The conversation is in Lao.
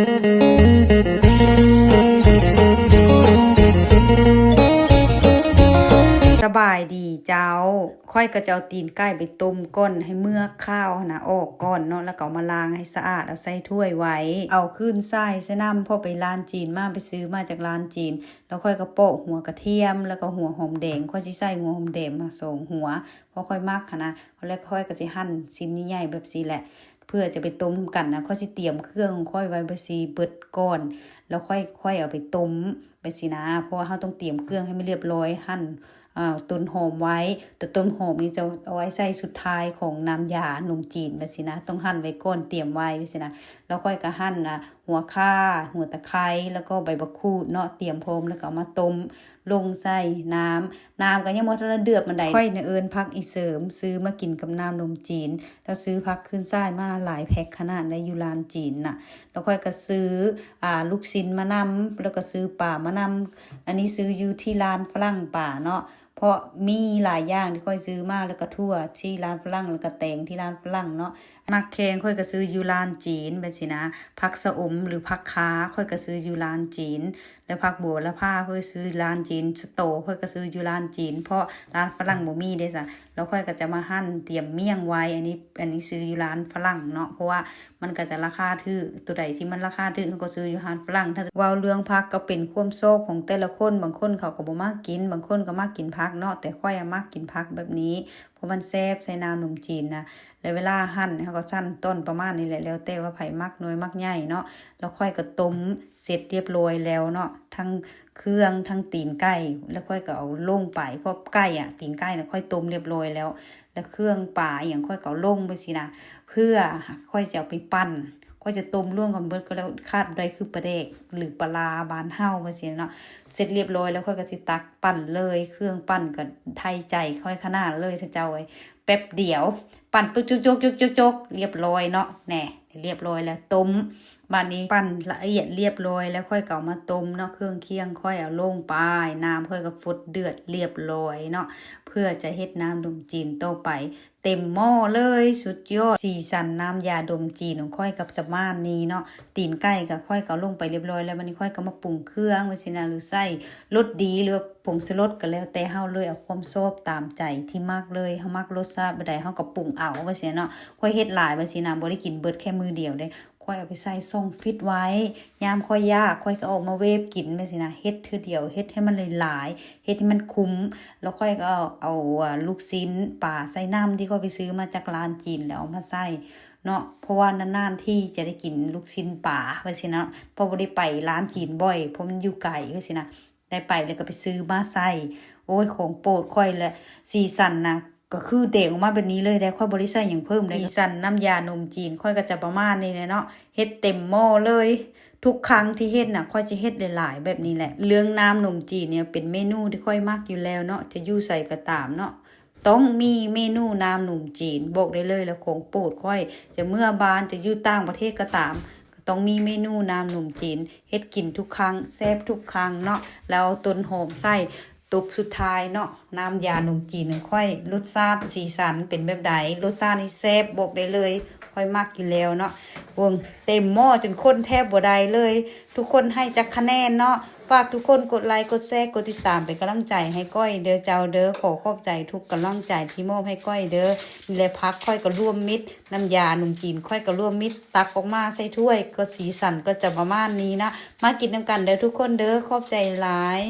ສະບາຍດີເຈົ້າ. ຂ້ອຍກໍຈະເອົາຕີນໄກ່ໄປຕົ້ມກ່ອນ ໃຫ້ເໝືອກຂາວຫັ້ນນະອອກກ່ອນເນາະ ແລ້ວກໍເອົາມາລ້າງໃຫ້ສະອາດ ເອົາໃສ່ຖ້ວຍໄວ້ ເອົາຂຶ້ນໃສ່ ໃສ່ນ້ຳ ເພາະໄປຮ້ານຈີນມາ ໄປຊື້ມາຈາກຮ້ານຈີນ. ແລ້ວຂ້ອຍກໍປອກຫົວກະທຽມ ແລ້ວກໍຫົວຫອມແດງ ຂ້ອຍຊິໃສ່ຫົວຫອມແດງມາສອງຫົວ ເພາະຂ້ອຍມັກຫັ້ນນະ. ແລ້ວຂ້ອຍກໍຊິຫັ່ນຊິ້ນໃຫຍ່ໆແບບຊີ້ແຫຼະ ເພື່ອຈະໄປຕົ້ມນຳກັນນະ. ຂ້ອຍຊິຕຽມເຄື່ອງຂອງຂ້ອຍໄວ້ແບບຊີ້ເບິດກ່ອນ ແລ້ວຄ່ອຍ ຄ່ອຍເອົາໄປຕົ້ມແບບຊີ້ນະ ເພາະວ່າເຮົາຕ້ອງຕຽມເຄື່ອງໃຫ້ມັນລຽບລ້ອຍ ຫັ່ນ ອ່າ ຕົ້ນຫອມໄວ້. ແຕ່ຕົ້ນຫອມນີ້ຈະເອົາໄວ້ໃສ່ສຸດທ້າຍຂອງນ້ຳຢາໜົມຈີນແບບຊີ້ນະ ຕ້ອງຫັ່ນໄວ້ກ່ອນ ຕຽມໄວ້ແບບຊີ້ນະ. ແລ້ວຂ້ອຍກໍຫັ່ນ ອ່າ ຫົວຂ່າ ຫົວຕະໄຄ ແລ້ວກໍໃບບັກຂູດເນາະ ຕຽມພ້ອມ ແລ້ວກໍເອົາມາຕົ້ມ ລົງໃສ່ນ້ຳ ນ້ຳກໍຍັງບໍ່ທັນໄດ້ເດືອດປານໃດ. ຂ້ອຍນະເອີ້ນຜັກອີເສີມ ຊື້ມາກິນກັບນ້ຳໜົມຈີນ ແລ້ວຊື້ຜັກຂຶ້ນສາຍມາຫຼາຍແພັກຂະໜາດໃດ ຢູ່ຮ້ານຈີນນະ. ແລ້ວຂ້ອຍກໍຊື້ ອ່າ ລູກຊິ້ນມານຳ ແລ້ວກໍຊື້ປາມານຳ. ອັນນີ້ຊື້ຢູ່ທີ່ຮ້ານຝຣັ່ງປາເນາະ ເພາະມີຫຼາຍຢ່າງທີ່ຂ້ອຍຊື້ມາ ແລ້ວກໍຖົ່ວທີ່ຮ້ານຝຣັ່ງ ແລ້ວກໍແຕງທີ່ຮ້ານຝຣັ່ງເນາະ. ໝາກແຄງຂ້ອຍກໍຊື້ຢູ່ຮ້ານຈີນແບບຊີ້ນະ ຜັກຊະອົມ ຫຼື ຜັກຄາ ຂ້ອຍກໍຊື້ຢູ່ຮ້ານຈີນ ແລ້ວຜັກບົວລະພາຂ້ອຍຊື້ຮ້ານຈີນ ສະຕໍຂ້ອຍກໍຊື້ຢູ່ຮ້ານຈີນ ເພາະຮ້ານຝຣັ່ງບໍ່ມີເດ້ຊະ. ແລ້ວຂ້ອຍກໍຈະມາຫັ່ນຕຽມໝ້ຽງໄວ້ ອັນນີ້ ອັນນີ້ຊື້ຢູ່ຮ້ານຝຣັ່ງເນາະ ເພາະວ່າມັນກໍຈະລາຄາຖືກ ໂຕໃດທີ່ມັນລາຄາຖືກ ເຮົາກໍຊື້ຢູ່ຮ້ານຝຣັ່ງ. ຖ້າເວົ້າເລື່ອງຜັກກໍເປັນຄວາມຊອບຂອງແຕ່ລະຄົນ ບາງຄົນເຂົາກໍບໍ່ມັກກິນ ບາງຄົນກໍມັກກິນຜັກເນາະ ແຕ່ຂ້ອຍອະມັກກິນຜັກແບບນີ້ ເພາະມັນແຊບໃສ່ນ້ຳໜົມຈີນນະ. ແລ້ວເວລາຫັ່ນ ເຮົາກໍຫັ່ນຕອນປະມານນີ້ແຫຼະ ແລ້ວແຕ່ວ່າໃຜມັກນ້ອຍມັກໃຫຍ່ເນາະ. ແລ້ວຂ້ອຍກໍຕົ້ມເສັດລຽບລ້ອຍແລ້ວເນາະ ທັງເຄື່ອງ ທັງຕີນໄກ່ ແລ້ວຂ້ອຍກໍເອົາລົງໄປ ເພາະໄກ່ອະ ຕີນໄກ່ນະ ຂ້ອຍຕົ້ມລຽບລ້ອຍແລ້ວ ແລ້ວເຄື່ອງປາອີ່ຫຍັງຂ້ອຍກໍເອົາລົງໄປຊີ້ນະ ເພື່ອຂ້ອຍຈະເອົາໄປປັ່ນ. ຂ້ອຍຈະຕົ້ມລວມກັນເບິດກໍແລ້ວ ຂາດບໍ່ໄດ້ຄືປາແດກ ຫຼື ປາຫຼ້າບ້ານເຮົາວ່າຊີ້ເນາະ. ເສັດລຽບລ້ອຍແລ້ວ ຂ້ອຍກໍຊິຕັກປັ່ນເລີຍ ເຄື່ອງປັ່ນກໍໄດ້ໃຈຂ້ອຍຂະໜາດເລີຍ ເຈົ້າເອີຍ. ແປັບດຽວ ປັ່ນປຶກ ຈົກໆ ລຽບລ້ອຍເນາະ ແນ່ ລຽບລ້ອຍແລ້ວ ຕົ້ມ. ບາດນີ້ປັ່ນລະອຽດລຽບລ້ອຍແລ້ວ ຂ້ອຍກໍເອົາມາຕົ້ມເນາະ ເຄື່ອງຄຽງຂ້ອຍເອົາລົງໄປ ນ້ຳຂ້ອຍກໍຟົດເດືອດລຽບລ້ອຍເນາະ ເພື່ອຈະເຮັດນ້ຳໜົມຈີນຕໍ່ໄປ. ເຕັມໝໍ້ເລີຍ ສຸດຍອດ. ສີສັນນ້ຳຢາດົມຈີນຂອງຂ້ອຍກໍປະມານນີ້ເນາະ. ຕີນໄກ່ກໍຂ້ອຍກໍເອົາລົງໄປລຽບລ້ອຍແລ້ວ ບາດນີ້ຂ້ອຍກໍມາປຸງເຄື່ອງໄວ້ຊີ້ນະ ຫຼື ໃສ່ລົດດີ ຫຼືວ່າຜົງຊູລົດກໍແລ້ວແຕ່ເຮົາເລີຍ ເອົາຄວາມຊອບຕາມໃຈທີ່ມັກເລີຍ. ເຮົາມັກລົດຊາດແບບໃດເຮົາກໍປຸງເອົາໄວ້ຊີ້ນະເນາະ. ຂ້ອຍເຮັດຫຼາຍໄວ້ຊີ້ນະ ບໍ່ໄດ້ກິນເບິດແຄ່ມື້ດຽວເດ້ ຂ້ອຍເອົາໄປໃສ່ຊ່ອງຟຣິດໄວ້ ຍາມຂ້ອຍຢາກ ຂ້ອຍກໍເອົາມາເວບກິນແບບຊີ້ນະ. ເຮັດເທື່ອດຽວ ເຮັດໃຫ້ມັນຫຼາຍໆ ເຮັດໃຫ້ມັນຄຸ້ມ ແລ້ວຂ້ອຍກໍເອົາ ເອົາ ອ່າ ລູກຊິ້ນປາໃສ່ນ້ຳທີ່ຂ້ອຍໄປຊື້ມາຈາກຮ້ານຈີນ ແລ້ວເອົາມາໃສ່ເນາະ ເພາະວ່ານານໆທີຈະໄດ້ກິນລູກຊິ້ນປາວ່າຊີ້ນະ ເພາະບໍ່ໄດ້ໄປຮ້ານຈີນບ່ອຍ ເພາະມັນຢູ່ໄກວ່າຊີ້ນະ. ໄດ້ໄປແລ້ວກໍໄປຊື້ມາໃສ່ ໂອ້ຍ ຂອງໂປດຂ້ອຍແຫຼະ. ສີສັນນະ ກໍຄືແດງອອກມາແບບນີ້ເລີຍເດ້ ຂ້ອຍບໍ່ໄດ້ໃສ່ຫຍັງເພີ່ມເດ້. ສີສັນນ້ຳຢາໜົມຈີນຂ້ອຍກໍຈະປະມານນີ້ແຫຼະເນາະ ເຮັດເຕັມໝໍ້ເລີຍ. ທຸກຄັ້ງທີ່ເຮັດນະ ຂ້ອຍຈະເຮັດຫຼາຍໆແບບນີ້ແຫຼະ. ເລື່ອງນ້ຳໜົມຈີນນີ້ເປັນເມນູທີ່ຂ້ອຍມັກຢູ່ແລ້ວເນາະ ຈະຢູ່ໃສກໍຕາມເນາະ ຕ້ອງມີເມນູນ້ຳໜົມຈີນ ບອກໄດ້ເລີຍ. ແລ້ວຂອງໂປດຂ້ອຍ ຈະເມືອບ້ານ ຈະຢູ່ຕ່າງປະເທດກໍຕາມ ກໍຕ້ອງມີເມນູນ້ຳໜົມຈີນ ເຮັດກິນທຸກຄັ້ງ ແຊບທຸກຄັ້ງເນາະ. ແລ້ວເອົາຕົ້ນຫອມໃສ່ ຕົບສຸດທ້າຍເນາະ ນ້ຳຢາໜົມຈີນຂອງຂ້ອຍ. ລົດຊາດ ສີສັນເປັນແບບໃດ? ລົດຊາດນີ້ແຊບ ບອກໄດ້ເລີຍ ຂ້ອຍມັກຢູ່ແລ້ວເນາະ. ເບິ່ງ ເຕັມໝໍ້ຈົນຄົນແທບບໍ່ໄດ້ເລີຍ. ທຸກຄົນໃຫ້ຈັກຄະແນນເນາະ? ຝາກທຸກຄົນກົດໄລ ກົດແຊ ກົດຕິດຕາມ ເປັນກຳລັງໃຈໃຫ້ກ້ອຍເດີເຈົ້າເດີ. ຂໍຂອບໃຈທຸກກຳລັງໃຈທີ່ມອບໃຫ້ກ້ອຍເດີ. ນີ້ແຫຼະ ຜັກຂ້ອຍກໍລວມມິດ ນ້ຳຢາໜົມຈີນຂ້ອຍກໍລວມມິດ ຕັກອອກມາໃສ່ຖ້ວຍ ກໍສີສັນກໍຈະປະມານນີ້ນະ. ມາກິນນຳກັນເດີທຸກຄົນເດີ. ຂອບໃຈຫຼາຍ.